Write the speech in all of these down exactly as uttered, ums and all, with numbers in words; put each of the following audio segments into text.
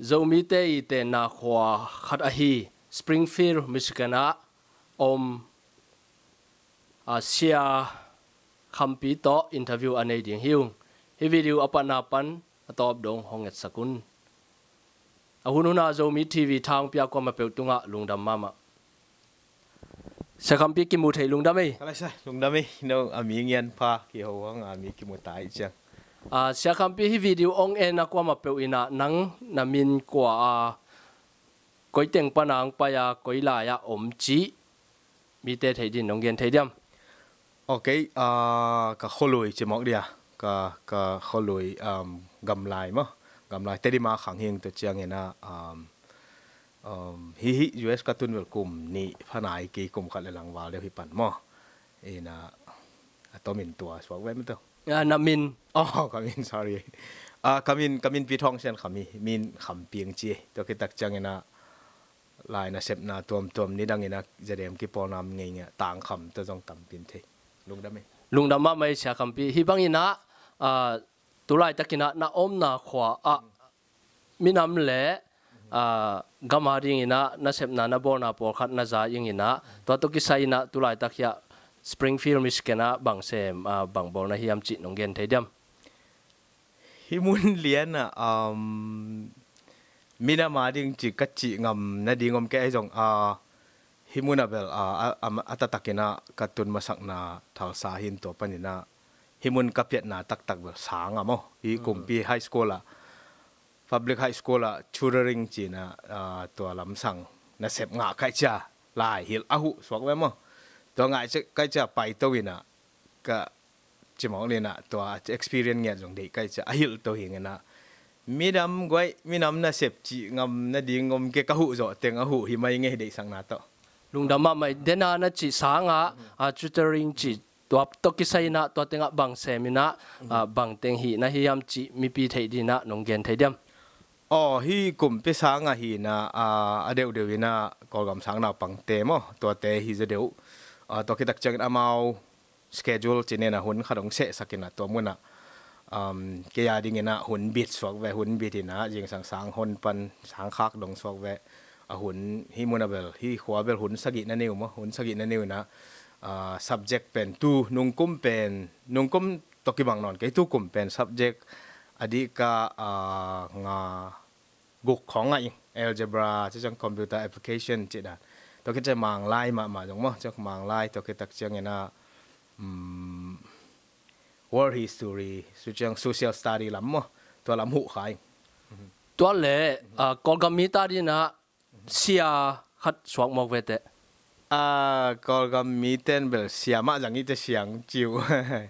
Zomite i tenna khua khat ahi Springfield, Michigan ah om, a, Sia Khampi tawh interview a nei ding hi ung. Hih video a patna pan a tawp dong hong ngetsak un. A hunhunah Zomi T V thangpi a kuamah peuh tungah lungdam mahmah. Sia Khampi kimu thei lungdam ei. Ka lai sa, lungdam ei. No, a mi ngian pha kiho hang a mi kimu ta ih ciang. A, Sia Khampi, hih video hong en a kuamah peuh inah nang na min kua a, koi teng pana hong pai a, koi lai ah om cih mite theih din nong gen thei diam? Ok, ah, ka khualui cimawk dia, ka, ka khualui, um, gamlai maw, gamlai Tedim a khang hing, tua ciangin ah, um, um, hih, hih U S ka tun vel kum nih pha nai kei, kum khat le lang val deuh hi pan maw. Inah a tomin tua suak ve maw tua. Ah, na min? Oh, ka min, sorry. Ah, ka min, ka min Pi Thawng Sian Kham hi, min Kham Piang ci. Tua khit tak ciangin ah lai nasepna tuamtuam, nidangin ah Za Dem kipawlna ngei ngei, Tang Kham tawh zong tampi in thei. Lungdam ei. Lungdam mahmah ei Sia Khampi. Hih bangin ah, ah, tu laitakin ah na omna khua ah minam le, ah, gam a dingin ah nasepna na bawlna pawlkhat na za ingin ah, tua tawh kisai in ah tu laitak hiah Springfield, Michigan ah bang sem, ah, bang bawl na hiam cih nong gen thei diam? Hih mun lian ah, um, minam a ding cih ka cih ngam nading om kei, ahi zong, ah, hih mun ah bel, ah, a, a, a taktakin ah ka tun masakna Tulsa hi in, tua panin ah hih mun ka piatna taktak bel sang a maw. Hih kumpi high school ah, public high school ah tutoring ci-in ah, ah, tua lamsang nasep ngah ka hih ciang lai hilh a huh suak ve maw. Tua ngah ka hih ciang paito in ah ka cimawk lian ah tua experience ngiat zong deih ka hih ciang a hilh to hi ing in ah. Minam guai, minam nasep cih ngam nading om kei, ka huh zawh teng a huh hi mai ngei, deihsakna tawh. Lungdam mahmah ei. Dena na cih sang ah, ah, tutoring cih tua tawh kisai in ah tua tengah bang sem in ah, ah, bang teng hih na hiam cih mipi theih din ah nong gen thei diam? Aw, hih kumpi sang ah hi in ah, ah, a deuhdeuh in ah Kawlgam sang naupangte maw, tuate hi zaw deuh. Ah, tua khit tak ciangin amau schedule ci-in ah hun khat hong sehsak in ah tua mun ah, um, kei a dingin ah hun bit suak ve, hun bit in ah zingsang sang hon pan sang khak dong suak ve. A hun, hih mun ah bel, hih khua bel hun sagih na nei uh maw, hun sagih na nei uh in ah, ah, subject pen tu nungkum pen, nungkum tawh kibang nawn kei, tu kum pen subject a dih ka, ah, nga guk khawng ngah ing, algebra, tua ciang computer application cih dan. Tua khit ciang Manglai mahmah zong maw, tua ciang Manglai, tua khit tak ciangin ah, um, world history, tua ciang social study lam maw, tua lam huh kha ing. Tua leh, ah, Kawlgam mite adingin ah sia khat suak mawk ve teh. Ah, Kawlgam mite in bel sia mah zang hi teh, sia ci uh.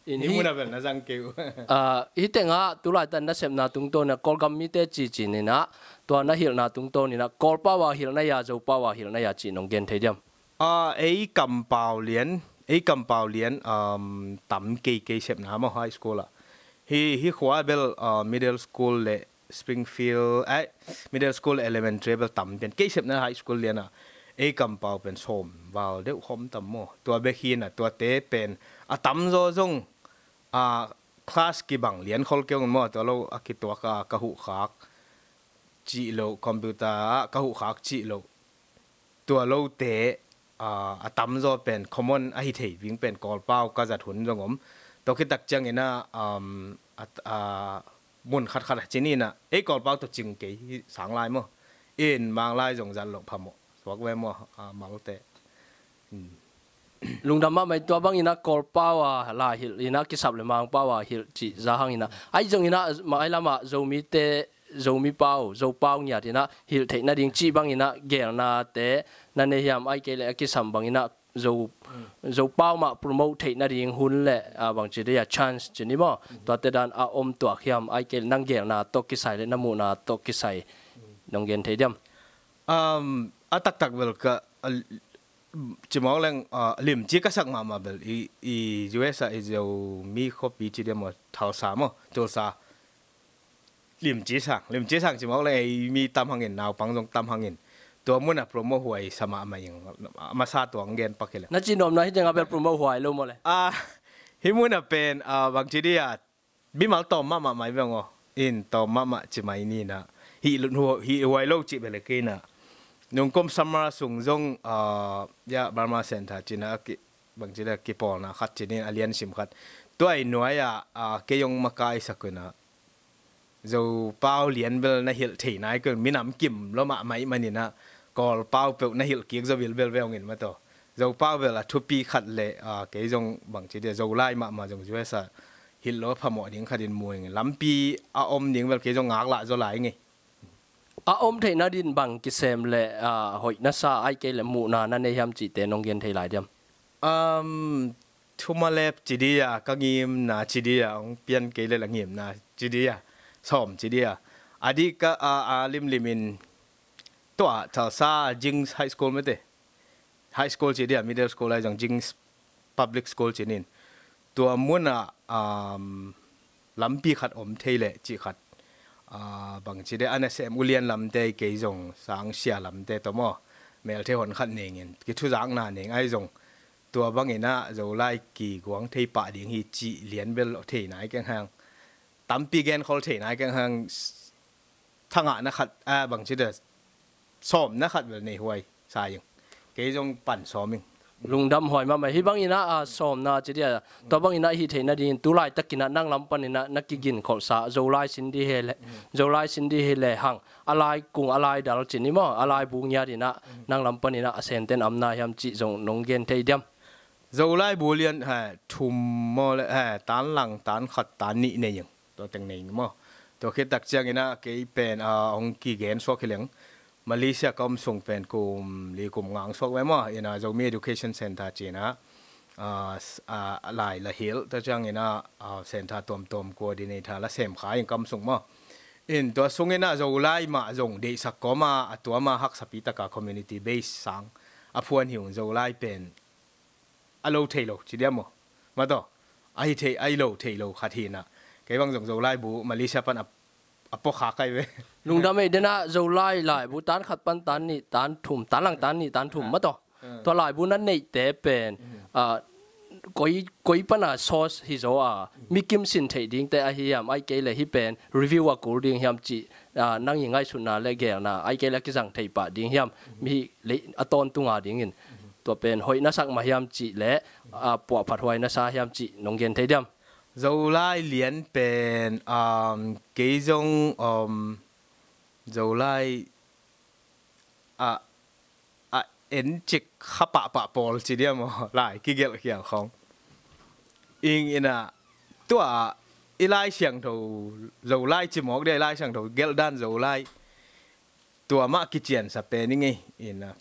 Hih mun ah bel na zang kei uh. Ah, hih tengah tu laitak nasepna tungtawn in ah Kawlgam mite cici in ah, tua na hilhna tungtawn in ah Kawlpau a hilh na hia, Zopau a hilh na hia cih nong gen thei diam? Ah, ei kampau lian, ei kampau lian, um, tam kei, kei sepna maw, high school ah. Hih, hih khua bel, ah, middle school le Springfield, eh, middle school, elementary bel tam pen, kei sepna high school lian ah ei kampau pen sawm val deuh khawm tam maw. Tua bek hi in ah tuate pen a tamzaw zong, ah, class kibang lian khol kei ung maw, tua lo a kituak a ka huh khak cih lo, computer ah ka huh khak cih lo, tua lote, ah, a tamzaw pen common ahi thei ding pen Kawlpau ka zat hun zong om. Tua khit tak ciangin ah, um, a, a, mun khatkhat ah ci ni in ah, ei Kawlpau tawh cing kei hi sang lai maw. In Manglai zong zat loh phamawh suak ve maw, ah, malte. Hmm. Lungdam mahmah ei. Tua bangin ah Kawlpau a la hilh in ah kisap le Mangpau a hilh cih za hangin ah, ahi zongin ah, mah ai lamah Zomite, Zomi pau, Zopau ngiat in ah hilh theih nading cih bangin ah geelnate na nei hiam, ahih kei leh a kisam bangin ah Zo, Zopau mah promote theih nading hun le, ah, bangci dia chance ci ni maw, tuate dan a om tuak hiam, ahih kei leh nang geelna tawh kisai le na muhna tawh kisai nong gen thei diam? Um, a taktak bel ka, a, cimawk leng, ah, limci ka sak mahmah bel i, i U S ah i Zomi khuapi ci dia maw, Tulsa maw, Tulsa. Limci sang, limci sang cimawk leng ei mi tam hangin, naupang zong tam hangin. Tua mun ah promo huai sa mahmah ing, a masa tua hong gen pak hi leh. Na cih nuamna hih tengah bel promo huai lo maw le? Ah, hih mun ah pen, ah, bangci dia, mimal tawm mahmah mai veng aw. In tawm mahmah ci mai ni in ah. hih, hih huai lo cih bel kei na. Nungkom summer sung zong, ah, ya, Burma Center cina a ki, bangci dia kipawlna khat cinin a liansim khat. Tua i nuai-ah, ah, kei zong makaisak uh ina. Zopau lian bel na hilh thei nai kei un, minam kim lo mahmah i hih manin ah, Kawlpau peuh na hilh kik zaw bilbel ve hong in mataw. Zopau bel a thupi khat le, ah, kei zong bangci dia Zolai mahmah zong U S a hilh lo a phamawh ding khatin mu ing. Lampi a om ding bel kei zong ngaklah zaw lai ing ei. A om theihna din bang kisem le, ah, hoih na sa, ahih kei le muhna na nei hiam cihte nong gen thei lai diam? Um, thumalep ci dia, ka ngimna ci dia, hong pian kei le la ngimna ci dia, sawm ci dia. A dih ka, a, a limlimin tua Tulsa Jings High School mete. High school ci dia, middle school ahi zong Jings Public School cinin. Tua munah, um, lampi khat om thei leh cih khat. Ah, bangci dia a nasem ulian lamte kei zong sangsia lamte tawh maw. Melthei hon khat nengin. Kithuzakna neng ahi zong. Tua bangin ah Zolai kiguang thei pah ding hi cih lian bel thei nai keng hang. Tampi genkhol thei nai keng hang. Thangahna khat, ah, bangci dia sawmna khat bel nei huai sa ing. Kei zong pan sawm ing. Lungdam huai mahmah. Hih bangin ah, ah, sawmna ci dia, tua bangin ah hih theihna dingin tu laitakin ah nang lam panin ah na kiginkholhsa Zolai sin di hi le, Zolai sin di hi le hang, a lai kung, a lai dal cin i maw, a laibu ngiat in ah nang lam panin ah a senten amna hiam cih zong nong gen thei diam? Zolai bu lian, ha, thum maw le, ha, tan lang, tan khat, tan nih nei ing. Tua teng nei ing maw. Tua khit tak ciangin ah kei pen, ah, hong kigen suak hi leng. Malaysia ka om sung pen kum li kum nga suak ve maw. Ina Zomi Education Center cina, ah, s-, ah, lai la hilh. Tua ciangin ah, ah, center tuamtuam coordinator la sem kha ing ka om sung maw. In tua sungin ah Zolai mah zong deihsak kawma, a tuama haksapi taka community base sang a phuan hi ung Zolai pen. A lo thei lo ci diam maw? Mataw, a hi thei, a hi lo thei lo khat hi na. Kei bang zong Zolai bu Malaysia pan a, a pawkhak kai ve. Lungdam ei, dena Zolai laibu tan khat pan tan nih, tan thum, tan lang tan nih, tan thum mataw. Tua laibu na neihte pen, ah, koi, koi pana source hi zaw a, mi kim sin theih dingte ahi hiam, ahih kei le hih pen review a kul ding hiam cih, ah, nang i ngaihsutna le gelna, ahih kei le a kizang thei pah ding hiam, mi lei a tawntunga dingin. Tua pen hoih na sak mah hiam cih le, ah, puahphat huai na sa hiam cih nong gen thei diam? Zolai lian pen, um, kei zong, um, Zolai a, a encik kha pahpah pawl ci diam aw, lai kigelh khial khawng. Ing ina tua i Lai Siangtho Zolai ci mawk dia, i Lai Siangtho gelh dan Zolai. Tua mah kiciansa pen i ngei ina.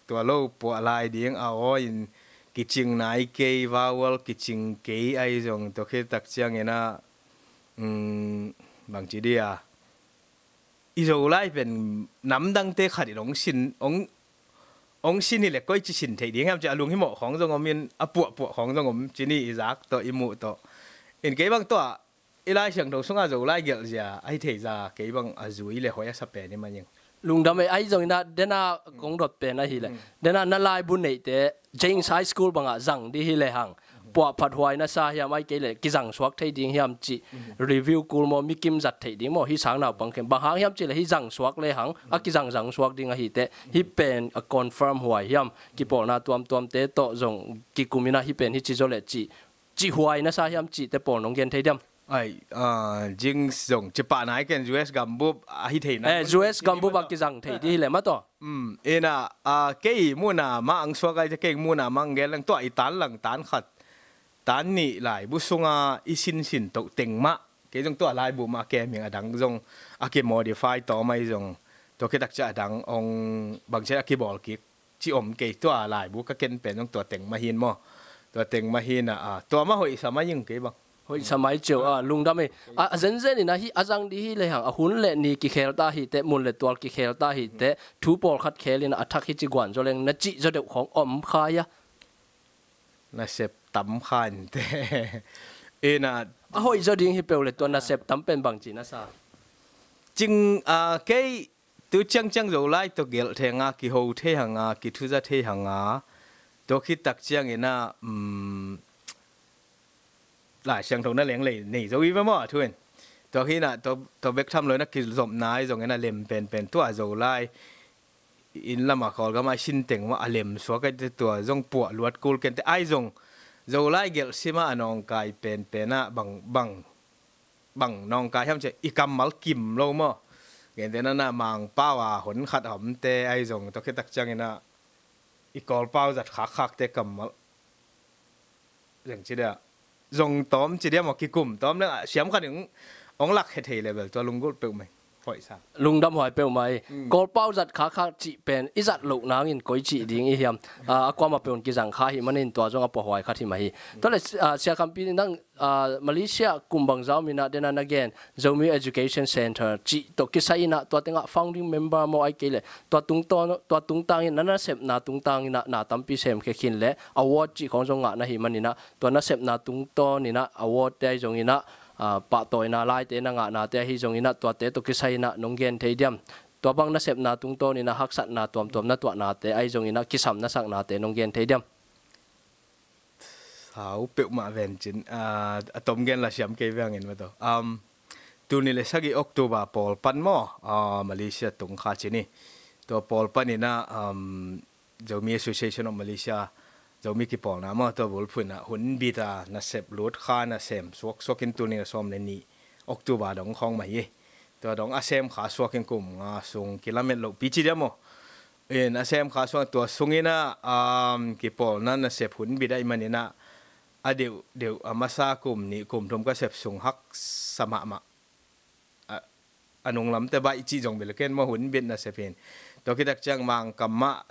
Tua lo puah lai ding a aw in kicing nai kei, vowel kicing kei ahi zong tua khit tak ciangin ah, um, bangci dia. I Zolai pen namdangte khat in hong sin, hong, hong sin hi le koi ci sin theih ding hiam ci a lung hi mawh khawng zong om in a puahpuah khawng zong om ci ni i zak tawh i muh tawh. In kei bang tua i Lai Siangtho sungah Zolai gelh zia, a hi thei za, kei bang a zui le hoih a sa pen i mah ing. Lungdam ei, ahi zongin ah, dena kong dot pen ahi le. Dena na laibu neihte, James High School bangah zang di hi le hang. Puahphat huai na sa hiam, ahih kei le kizang suak thei ding hiam cih. Review kul maw, mi kim zat thei ding maw, hih sang naupang khen. Bang hang hiam cih le hih zang suak le hang, a kizang zang suak ding ahi teh. Hih pen a confirm huai hiam, kipawlna tuamtuamte tawh zong kikum in ah hih pen hih ci zaw le cih. Cih huai na sa hiam cihte pawl nong gen thei diam? Ai, ah, Jings zong ci pah nai ken U S gambup a hi thei nai. Eh, U S gambup a kizang thei di hi le mah tawh. Um, ina, ah, kei muhna mah ang suak ai te kei muhna mah ang gen leng tua i tan lang tan khat. Tan nih laibu sunga i sinsin toh teng mah. Kei zong tua laibu mah kem hing a dang zong a kimodify tawm ai zong. Tua khit tak ciah a dang ong bangciat a kibawl kik. Ci om kei tua laibu ka ken pen zong tua teng mah hin maw. Tua teng mah hin a, a, tua mah hoih sa mah ing kei bang. Hoih sa mai ciau, a, lungdam ei. A, a zenzen in a hi, a zang di hi le hang, a hun le ni kikhel ta hi teh, mun le tual kikhel ta hi teh, thu pawlkhat khel in a thak hi ci guan zaw leng, na cih zaw deuh khawng om khai a. Nasep tam khan teh. Ina. A hoih zaw ding hi peuh le tua nasep tam pen bang ci na sa. Cing, a, kei Tu ciangciang Zolai tawh gelh thei hanga, kiho thei hanga, kithuza thei hanga. Tua khit tak ciangin a, um, Lai Siangtho na leng lei nei zo i ve maw a thu in. Tua hi inah, tua, tua bek tham lo inah kizopna ahi zongin a lem penpen tua Zolai inn lamah Kawlgam ah i sin teng mah a lem suak ahi te, tua zong puah luat kul kei te ahi zong Zolai gelhsim ah a nawngkai penpen ah bang, bang, bang nawngkai hiam cih i kammal kim lo maw? Gentehna inah Mangpau a hon khat a om te ahi zong, tua khit tak ciang inah i Kawlpau zat khakkhak te kammal zeng ci dia, zong tawm ci dia maw, kikum tawm leng, ah, siam khat in hong lak he thei level, tua lunggulh peuhmah hi. Hoih sa. Lungdam huai peuhmah hi. Mm. Kawlpau zat khakkhak cih pen i zat loh nangin koi cih ding i hiam? Ah, a kuamah peuh kizang kha hi manin tua zong a puahuai khat hi mah hi. Tua le, ah, Sia Khampi, nang, ah, Malaysia kum bangzah om inah, dena na gen Zomi Education Center cih tawh kisai inah tua tengah founding member maw, ahih kei leh tua tungtawn, tua tungtang in na nasepna tungtang inah na tampi semkhia khin leh award cih khawng zong ngah na hih man inah, tua nasepna tungtawn inah award te ahi zong inah, ah, pahtawina laite na ngahnate ahi zong inah, tuate tawh kisai inah nong gen thei diam? Tua bang nasepna tungtawn inah haksatna tuamtuam na tuahnate ahi zong inah kisam na saknate nong gen thei diam? Sau peuhmah ven cin, ah, a tom gen la siam kei vengin maw tua. Um, tul nih le sagih October pawl pan maw, ah, Malaysia tung kha cin hi. Tua pawl pan inah, um, Zomi Association of Malaysia, Zomi kipawlna maw, tua bulphuh inah hunbit a nasep lut kha, nasem suaksuak in tul nih le sawm le nih October dong khawng mah hi. Tua dong a sem kha suak in kum nga sung kilamet lohpi ci dia maw? In a sem kha suak, tua sung inah, um, kipawlna nasep hunbit ahih man inah a deuhdeuh a masa kum nih kum thum ka sep sung haksa mahmah. A, a nunglamte baih cih zong bel ken maw, hunbit nasep hi in. Tua khit tak ciang Mangkam mah,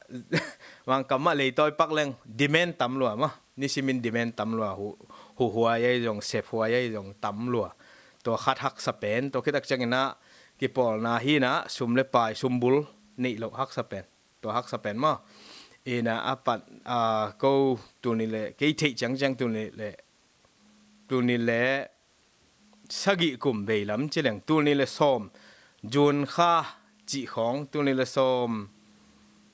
Mangkam mah leitawi pak leng demand tam lua maw. Nisimin demand tam lua, hu, huhuai ahi zong, sep huai ahi zong tam lua. Tua khat haksa pen, tua khit tak ciang inah kipawlna hi inah sum le pai, sum bul neih loh haksa pen. Tua haksa pen maw. Inah a pat, ah, ko tul nih le, kei theih ciangciang tul nih le, tul nih le sagih kum veilam ci leng, tul nih le sawm June kha cih khawng, tul nih le sawm,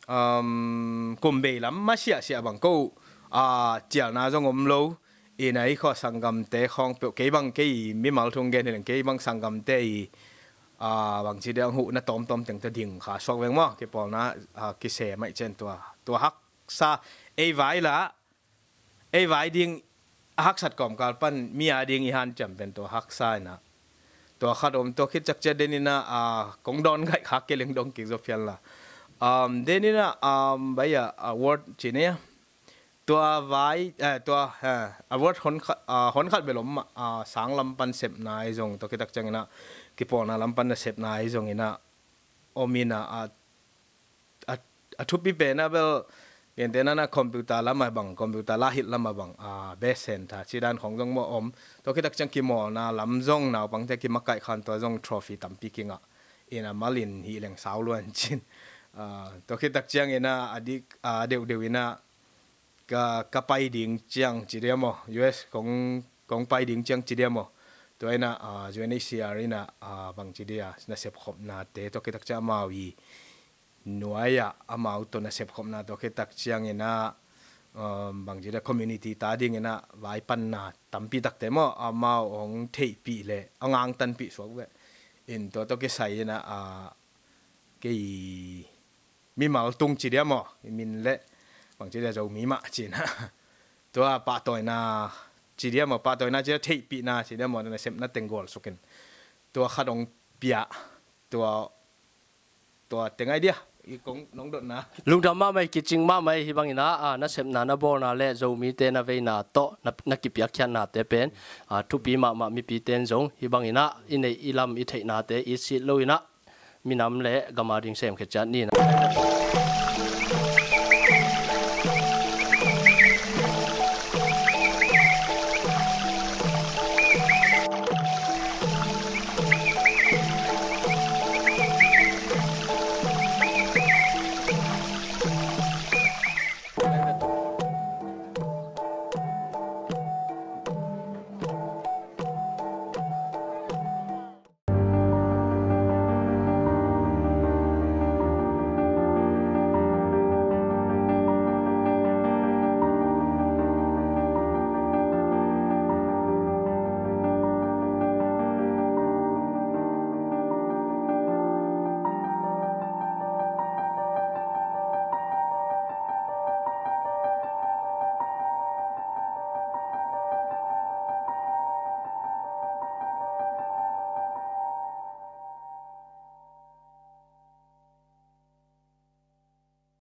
um, kum veilam masiahsiah bang ko, ah, cialna zong om lo. Inah i khua sanggamte khawng peuh, kei bang kei mimal thu gen hi leng, kei bang sanggamte i, ah, bang ci dia, huhna tawmtawm teng tawh ding kha suak veng maw, kipawlna, ah, kisem ahih ciang tua. Tua haksa, ei vai lah, ei vai ding a haksat kawmkal pan mi a ding i hanciam pen tua haksa inah. Tua khat om, tua khit ciang ciah den inah, ah, kong dawn ngaih khak kei leng dong kik zaw phial la. Um, den inah, um, bai a, award ci ni a. Tua vai, eh, tua, eh, award hon khat, ah, hon khat bel om mah, ah, sang lam pan sepna ahi zong, tua khit tak ciang inah kipawlna lam pan nasepna ahi zong inah om inah, ah, a, a thupi pen ah bel, gentehna inah computer lam ah bang, computer lahilh lam ah bang, ah, best center ci dan khawng zong maw om. Tua khit tak ciang kimawlna lam zong naupangte kimakaih khan tua zong trophy tampi kingah. Inah mal in hih leng sau luan cin. Ah, tua khit tak ciang inah a dik, ah, deuhdeuh inah ka, ka pai ding ciang ci dia maw, U S kong, kong pai ding ciang ci dia maw. Tua inah, ah, U N H C R inah, ah, bang ci dia, nasep khopnate, tua khit tak ciang amau i nuai ah amau tawh nasep khopna, tua khit tak ciang inah, um, bang ci dia, community ta ding inah vai panna tampi takte maw, amau hong theihpih le a ngangtanpih suak ve. In tua tawh kisai inah, ah, kei mimal tung ci dia maw, i min le bang ci dia, Zomi mah ci inah. Tua pahtawina ci dia maw, pahtawina ci dia, theihpihna ci dia maw, nasepna teng gualsuk in. Tua khat hong pia, tua, tua teng ahi dia, i kong nong dotna. Lungdam mahmah hi, kicing mahmah hi. Hih bang inah, ah, nasepna na bawlna le Zomite na veina tawh na, na kipiakkhiatnate pen, ah, thupi mahmah, mipite in zong hih bang inah i neih i lam i theihnate i sit lo inah minam le gam a ding semkhia ciat ni inah.